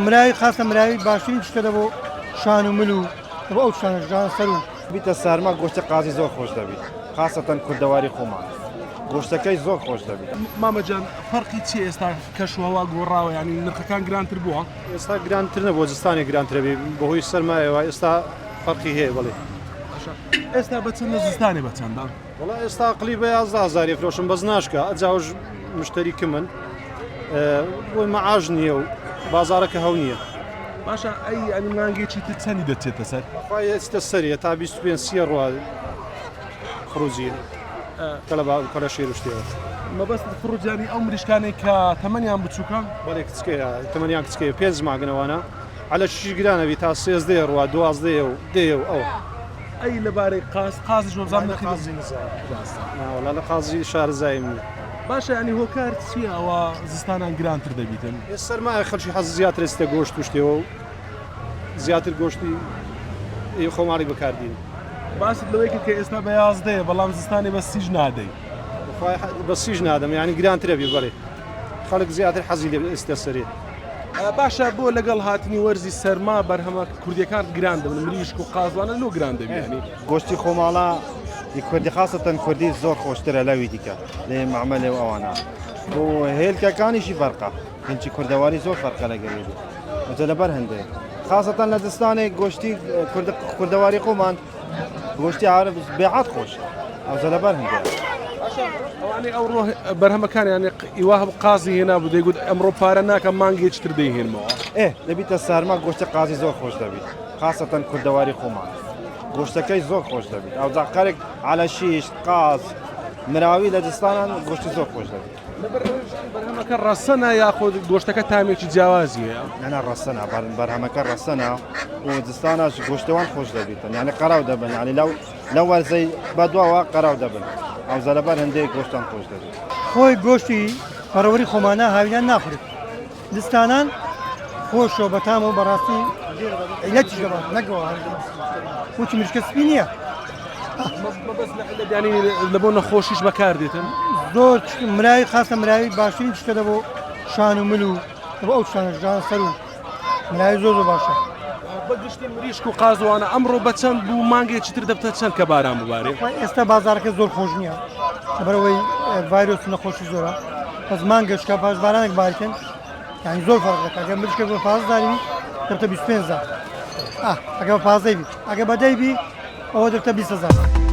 مراوی خاستە مراوی باشترین شتە دە بۆ شان و مل و بۆ ئەو شتانە ژان سەر و. بیتە سارما گۆشتی قازی زۆر خۆش دەبیت خاسەتەن کوردەواری خۆمان گۆشتەکەی زۆر خۆش دەبیت. مامە جان فەرقی چیە ئێستا کەش و هەوا گۆڕاوە یانی نرخەکان گرانتر بووە؟ ئێستا گرانتر نەبووە زستانێ گرانترە بێ بەهۆی سەرمایەوە ئێستا فەرقی هەیە بەڵێ. باشە ئێستا بە چەندە زستانێ بە چەندە؟ وەڵا ئێستا قلی بە 11 هەزاری فرۆشم بەس ناشکا ئەجاوش مشتری کمن بۆی مەعاش نییە و بازارەکە هەو نییە. باشە ئەی ئەنی مانگێکی تر چەندی دەچێتە سەر؟ خی ئێستا سەریە تا 25 سیە ڕوا خروجی کەلە با کەلە شیر و شتێوە. مەبەست خروجانی ئەو مریشکانەی کە تەمەنیان بچووکە؟ بەڵێ کچکەیە تەمەنیان کچکەیە پێنج ماگنەوانە عەلە شیش گرانە بی تا سێزدەیە ڕوا دوازدەیە و دەیە و ئەو. ئەی لەبارەی قاز قازیش وەبزانم نرخی قازی نزانم نا وەڵا لە قازی شارەزاییم نییە. باشە یانی هۆکار چییە ئەوە زستانان گرانتر دەبیتن؟ ئێ سەرمایە خەڵکی حەز زیاتر ئێستە گۆشت و شتێوە و زیاتر گۆشتی ئی خۆماڵی بەکار دین. باست لەوەی کرد کە ئێستا بە یازدەیە بەڵام زستانێ بە سیش نادەی. بەخوای بە سیش نادەم یانی گرانترە بی بەڵێ. خەڵک زیاتر حەزی لێ ئێستا سەرێ. باشە بۆ لەگەڵ هاتنی وەرزی سەرما بەرهەمە کوردیەکان گران دەبن مریشک و قازوانە لۆ گران دەبی یانی؟ گۆشتی خۆماڵە ی کوردی خاسەتەن کوردی زۆر خۆشترە لەوی دیکە لێ مەعمەلێ و ئەوانە و هێلکەکانیشی فەرقە هێلکی کوردەواری زۆر فەرقە لەگەڵی دی ئەجە لەبەر هەندێ خاسەتەن لە زستانێک گۆشتی کورد کوردەواری خۆمان گۆشتی عارەب بێعات خۆشە ئەوجە لەبەر هەندێ. باشە ئەوانەی ئەوڕۆ بەرهەمەکانیان ئیوا هەبوو قازی هێنا بوو دەیگوت ئەمڕۆ پارە ناکەم مانگێکی تر دەیهێنمەوە. ئێ دەبیتە سارما گۆشتی قازی زۆر خۆش دەبیت خاسەتەن کوردەواری خۆمان گۆشتەکەی زۆر خۆش دەبیت ئەوجا قەرگ عەلە شیش قاز مراوی لە زستانان گۆشتی زۆر خۆش دەبیت. لەبەر ئەوەی بەرهەمەکە ڕەسەنە یاخود گۆشتەکە تامێکی جیاوازی هەیە؟ نانا ڕەسەنە بەرهەمەکە ڕەسەنە و زستاناش گۆشتەوان خۆش دەبیتن یعنی قەراو دەبن یعنی لەو لە وەرزەی بەدواوە قەراو دەبن ئەوزە لەبەر هەندێک گۆشتان خۆش دەبێت. خۆی گۆشتی پەرەوەری خۆمانە هاوینان ناخورێت زستانان خۆشە بەتامە و بەڕاستی عیلەتیش دەبات نەگەوە وتی مریشکە سپی نییە. مەبەست لە عیلەت یانی لە بۆ نەخۆشیش بەکاردێتن؟ زۆر مراوی خاستە مراوی باشترین شتە دە بۆ شان و مل و بۆ ئەو شتانە ژان سەر و مراوی زۆر زۆر باشە. بە گشتی مریشک و قازوانە ئەمڕۆ بە چەند بوو مانگێکی تر دەبتە چەند کە باران ببارێ؟ ئێستا بازارەکە زۆر خۆش نییە لەبەرئەوەی ڤایرۆس و نەخۆشی زۆرە بەس مانگێکە پاش بارانێک بارکەن یعنی زۆر فەرق دەکات ئەگەر مریشکێک بە 15 هەزاری بی دەبتە 25 هەزار ئەگەر بە 15 بی ئەگەر بە دەی بی ئەوە دەبتە 20 هەزار.